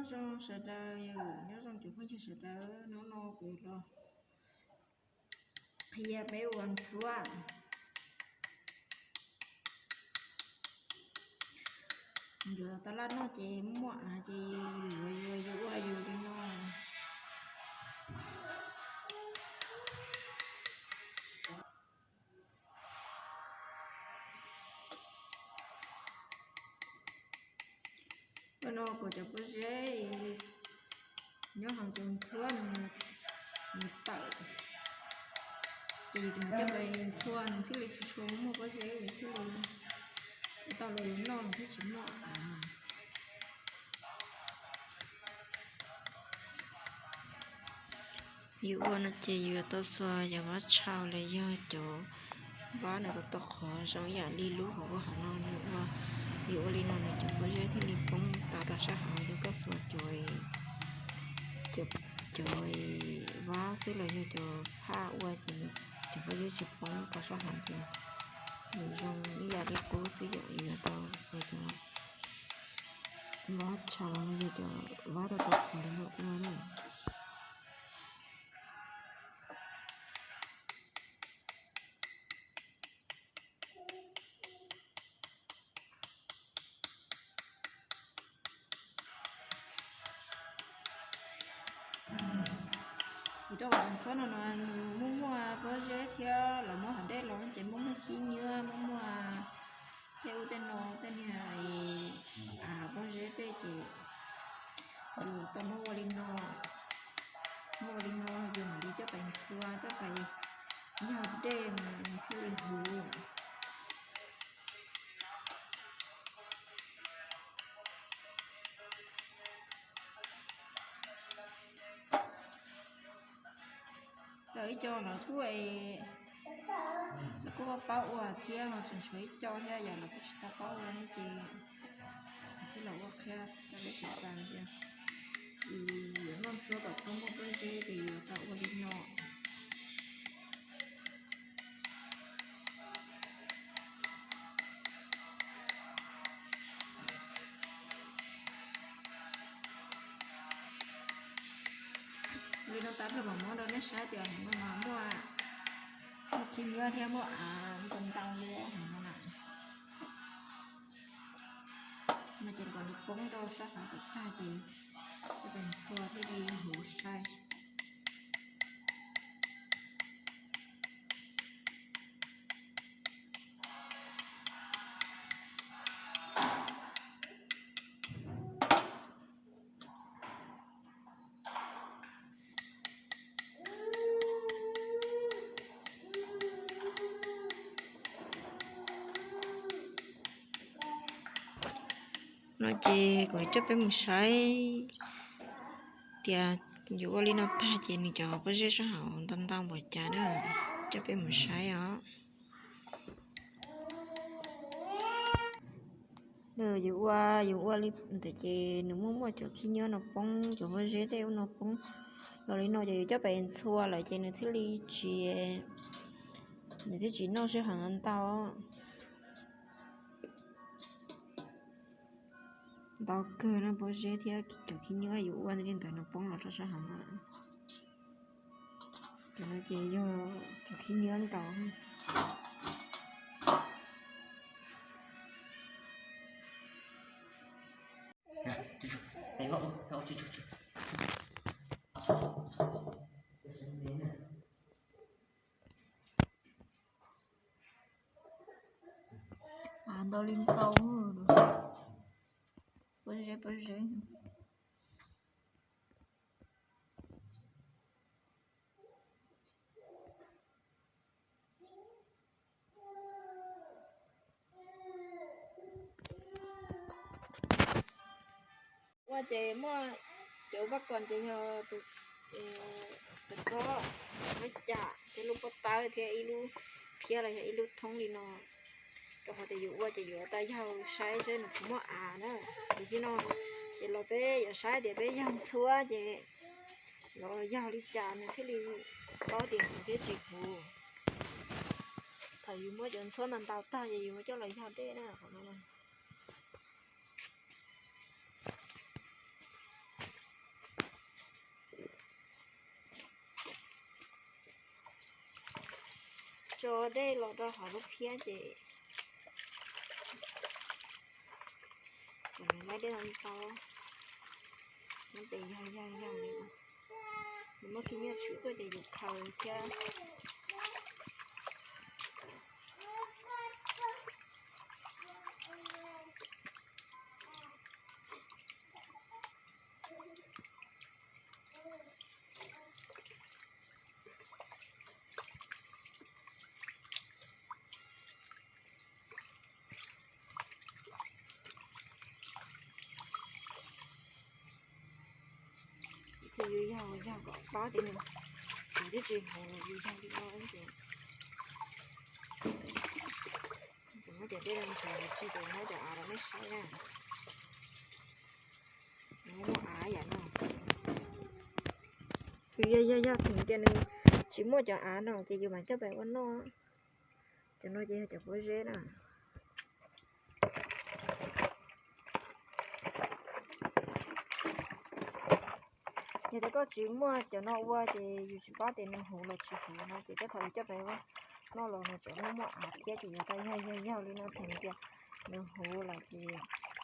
Nyob zoo sawv daws, nyob zoo cov phooj ywg sawv daws, hnub no kuv los qhia peb ua ntxhuab. Yuav tab laj noj ces muaj av ces yuav yuav yuav ua yus li no. Ua no kom cov pob zeb nyob hauv cov ntxhuab nws tawm, ces yus coj los ntxhua nws thiaj li tsis tshua muaj pob zeb, nws thiaj li tau los yus noj nws thiaj tsis muaj av. Yus ua no ces yus yuav tau xuas cov vab tshau los yog cov vab nws tau qhov zoo ib yam li lub hauv ua hauv no, yus ua, yus ua li no nws cov pob zeb thiaj li poob tau rau sab hauv. Yog koj xuas cov, cov vab xwb los yog cov phaj ua ces cov pob zeb tsis poob rau sab hauv ces nws zoo ib yam li qub xwb. Yog yus yuav tau xuas cov vab tshau los yog cov vab tau qhov li no ua na. Vim rau qhov ntxhuab no no nws muaj muaj pob zeb thiab los muab hav dej los ces muaj muaj khib nyiab, muaj muaj tej ub tej no, tej niag av pob zeb tej ces yus tau muab ua li no, muab ua li no yus mam li coj pais ntxhua, coj pais yog dej mas nws thiaj li huv. Tau ib co lawv kuj, lawv kuj paub ua thiab, ho tseem tshuav ib co thiab yom, lawv kuj tsis tau paub ua thiab ces txhij los ua qhia rau peb sawv daws tias yus yuav noj ntxhuab kom txhob muaj pob zeb ces yuav tau ua li no. Li no tas nrho mam muab rau nej saib tias hauv no mas muaj, muaj khib nyiab thiab muaj av ntau ntau li hauv no na. No ces kom nws poob rau sab hauv kom tag ces coj pais ntxhua thiaj li huv sai. No ces kuv coj peb mus saib tias yus ua li no tag ces nws cov pob zeb sab hauv ntau ntau npaum cas na. Coj peb mus saib os. Yus ua, yus ua li ntawd ces nws muaj muaj cov khib nyiab no poob, cov pob zeb tej ub no poob los li no ces yus coj pem ntxhua lawm ces nws thiaj li tsis, nws thiaj tsis noj sij hawm ntau. Ntau kawg no pob zeb thiab cov khib nyiab yus ua li ntawd no poob los rau sab hauv no. Cov no ces yog cov khib nyiab ntau. Av ntau li ntau, pob zeb pob zeb. Ua ces muaj cov vaj koos ces yog tus, tus txob, muaj cam thiab lub pob tawb thiab ib lub phiab los yog ib lub thoob li no. Rau qhov tias yus ua ces yus tau yaug saib seb nws puas muaj av na. Ces tib no ces los peb yuav saib tias peb yaug ntxhuab ces los yaug li cas nws thiaj li paub tias huv thiab tsis huv. Thaum yus muab cov ntxhuab ntau ntau tag ces yus coj los yaug dej na qhov no. Tso dej los rau hauv lub phiab ces kuv laib dej los ntau, nyob ces yog yog yog li. Yus muaj khib nyiab tshwm tuaj ces yus khaws thiab. Ces yus yog yog kom pab ces nws, kuv twb tsis hauv los yus yog li no ces, ces muab cov dej los nrhiav tsis, ces muab cov av rau nej saib na. Nws muaj av yam no. Yus yog yog yog thaum tias nws tsis muaj cov av no ces yus mam coj pem ua noj. Cov no ces yog cov pob zeb na. Yog tias koj tsis muaj cov no ua ces yus tsis paub tias nws huv los tsis huv no ces tej thaum yus coj pem ua noj los nws tseem muaj muaj av thiab ces yus tau yog yog yog li no thaum tias nws huv lawm ces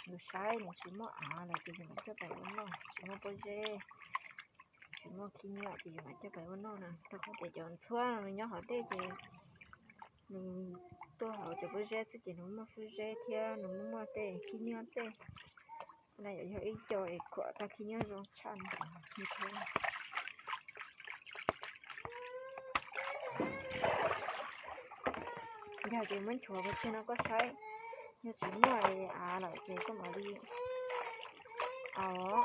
yus saib nws tsis muaj av lawm ces yus mam coj pem ua noj, tsis muaj pob zeb, tsis muaj khib nyiab ces yus mam coj pem ua noj na. Rau qhov tias cov ntxhuab no nws nyob hauv dej ces nws tuaj hauv cov pob zeb xwb ces nws muaj pob zeb thiab nws muaj muaj tej khib nyiab tej. Na yog yog ib co es khuam tau khib nyiab zoo tshaj no. Yog ces muab nchuav pov tseg no koj saib, yog tsis muaj av lawm ces koj mam li au,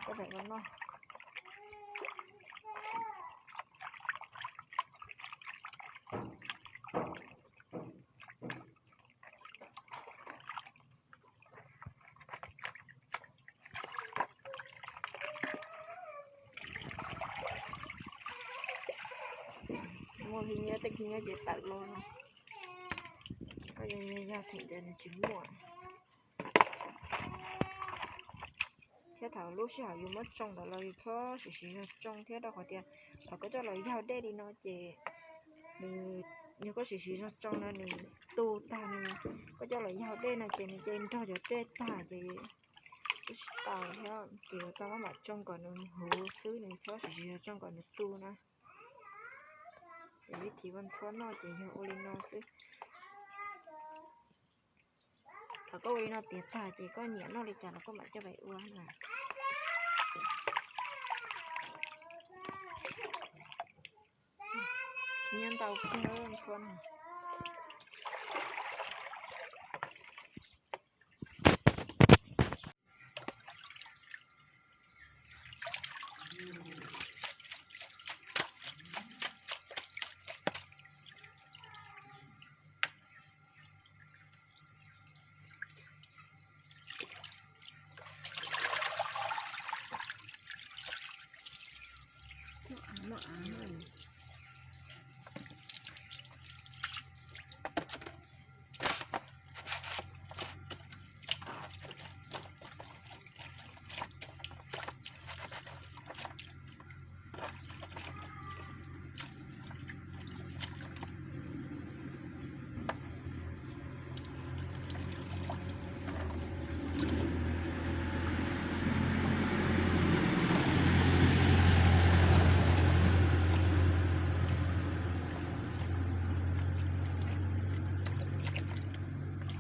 koj pem ua noj. Muaj khib nyiab, tej khib nyiab ces tawm los no. Koj yog yog thaum tias nws tsis muaj. Thiab thaum lub sij hawm yus muab tsoo ntawd los yus txhob siv siv zog tsoo thiab rau qhov tias thaum koj coj los yaug dej li no ces nws, yog koj siv siv zog tsoo no nws tu tag, nws, koj coj los yaug dej no ces nws cia li nrog cov dej tag ces kuj tsis tau thiab. Ces yuav tau maj mam tsoo kom nws huv xwb, nws txhob siv siv zog tsoo kom nws tu na. Ces vib thim ua ntxhuab noj ces yog ua li no xwb. Thaum koj ua li no tiav tag ces koj nyiam noj li cas los koj mam coj pem ua na. Nyob ntau kawg ntxhuab no.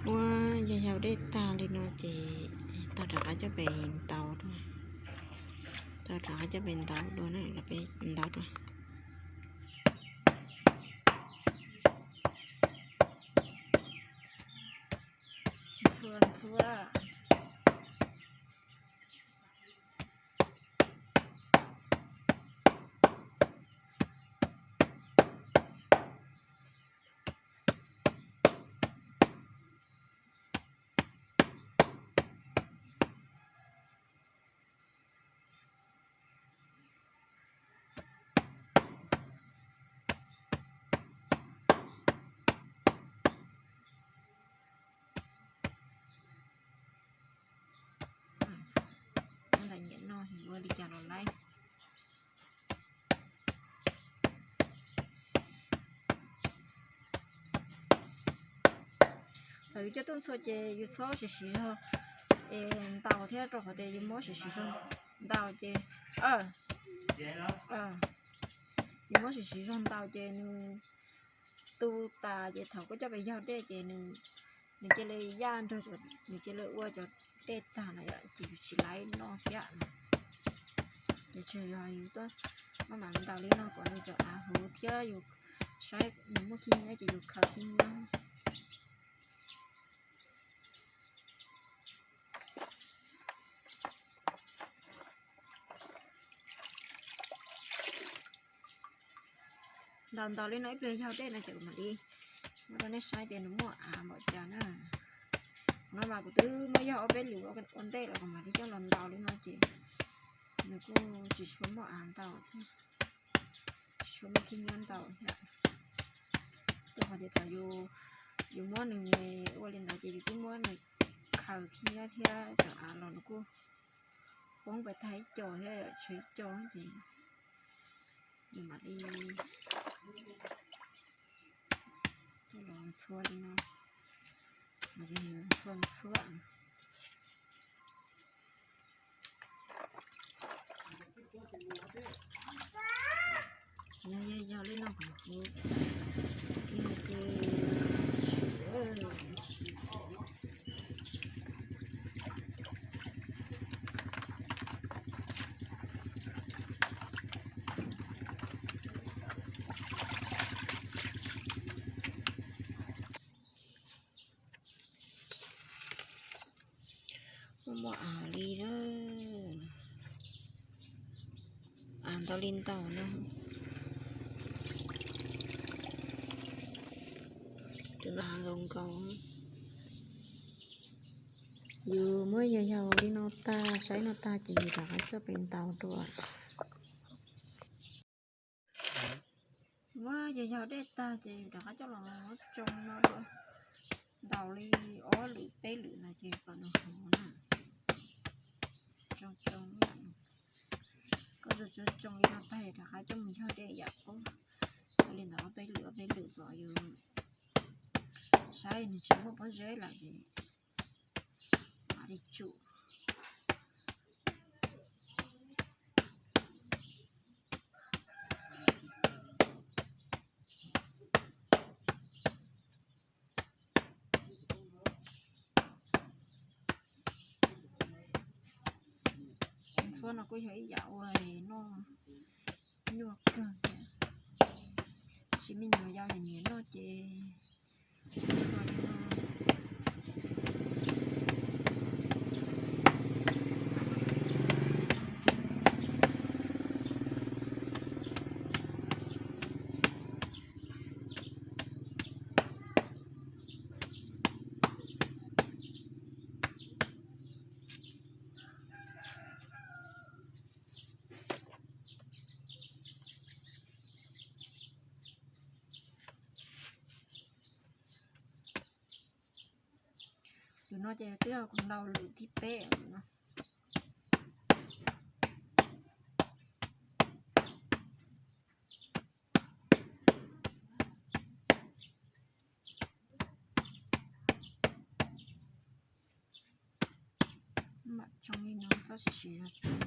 Ua yog yaug dej tag li no ces tau rov qab coj pem ntaus dua. Tau rov qab coj pem ntaus dua na, los peb ntaus dua. Ntxhua ntxhua. Nyob ntawm nyiam noj ua li cas los laib. Thaum yus coj tuaj ntxhua ces yus txhob siv siv zog es ntaus thiab, rau qhov tias yus muab siv siv zog ntaus ces, yus muab siv siv zog ntaus ces nws tu tas ces thaum koj coj pes yaug dej ces nws cia li yaj nrog, nws cia li ua cov dej tag na yom, ces yus tsis laib noj thiab no. Ces tsuas yog yus tuaj maj mam ntaus li no kom nws cov av huv thiab yus saib nws muaj khib nyiab ces yus khaws khib nyiab. Ntaus ntaus li no ib pliag yaug dej no ces kuv mam li muab rau nej saib tias nws muaj av npaum cas na. No mas kuv twb muab yaug ob peb lwm ua ntej los kuv mam li coj los ntaus li no ces nws kuj tsis tshua muaj av ntaus thiab, tsis tshua muaj khib nyiab ntaus thiab. Rau qhov tias thaum yus muab nws ua li ntawd ces yus twb muab nws khaws khib nyiab thiab cov av los nws kuj poob pes tag ib co thiab tshuav ib co ces nws mam li los ntxhua li no, ntxhua ntxhua. Yog yog li no kuv ces muaj muaj av li na. Av ntau li ntau no. Tus no hav nkaus nkaus. Yus muab yog yaug li no tag, saib no tag ces yus rov qab coj pes ntaus dua. Muab yog yaug dej tag ces yus rov qab coj los tsoo no dua. Ntaus li ob lwm peb lwm no ces kom nws huv na. Tsoo tsoo, koj tsoo tsoo li no tag rov qab coj mus yaug dej yom. Ua li ntawd ob peb lwm ob peb lwm kom yus saib nws tsis muaj pob zeb lawm ces mam li tsum. Ntxhuab no kuj yog ib yam uas noj nyuaj kawg thiab, tab sis me nyuam yaus nyiam noj ces Tus no ces twb yog kuv ntaus lwm thib peb no. Mam tsoo li no txhob siv siv zog tsoo.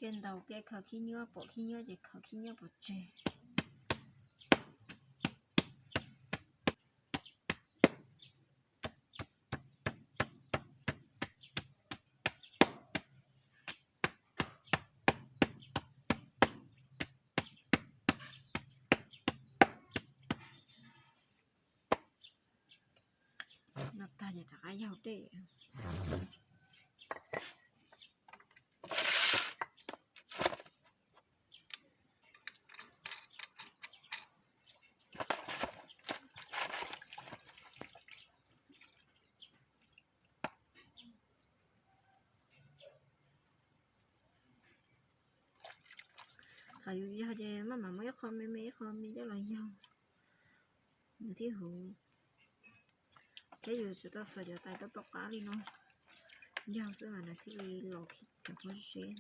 Kev ntaus kev khaws khib nyiab, pom khib nyiab ces khaws khib nyiab pov tseg. Noj tag ces rov qab yaug dej. Qab yus yog ces maj mam muab ib qho me me ib qho me coj los yaug, nws thiaj huv. Thiab yus tsum tau xuas cov tais tau tom qab li no yaug xwb mas nws thiaj li los cov pob zeb.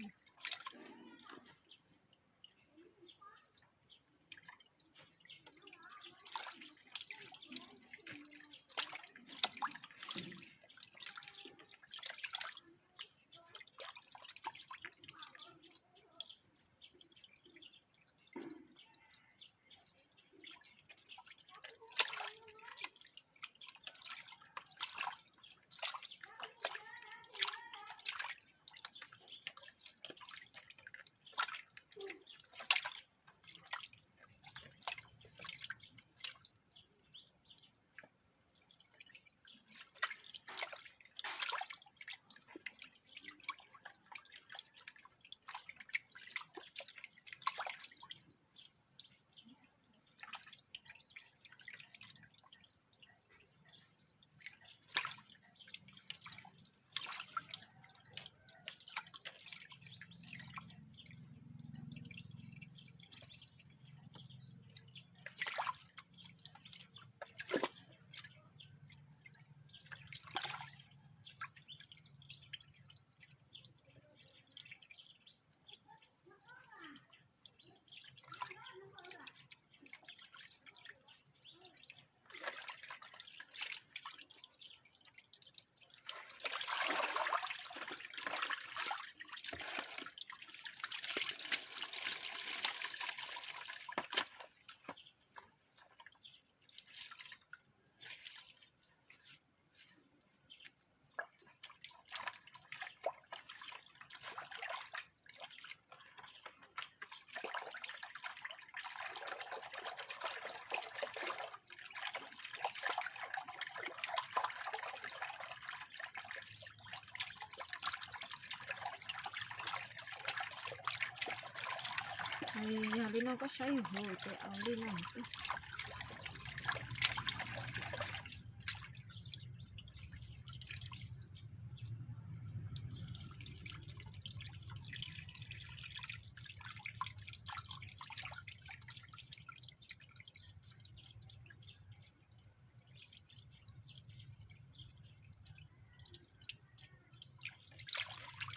Yog li no koj saib yus hauv ces ua li no xwb.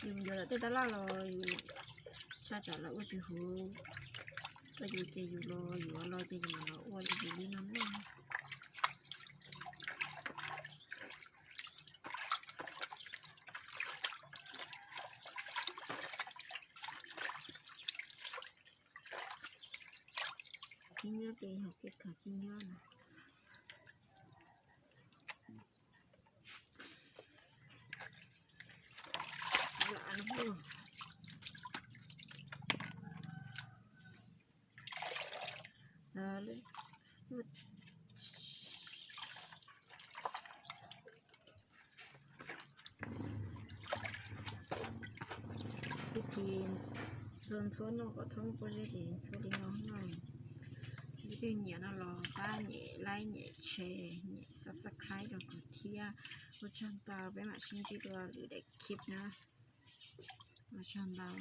Yus yuav lawm tej tab laj los yus tshaj tsam los ua tsis huv rau yus ces yus los yuav los ces yus mam los ua li yus li no na. Tib nyob tes yog kev khav tib nyob na. Ib pliag ntxhua ntxhua noj kom txhob muaj pob zeb ces ntxhua li no no. Yog leej twg nyiam no los pab nyem like, nyem share, nyem subscribe rau kuv thiab. Ua tsaug ntau, peb mam sib ntsib dua lwm daim clip na. Ua tsaug ntau.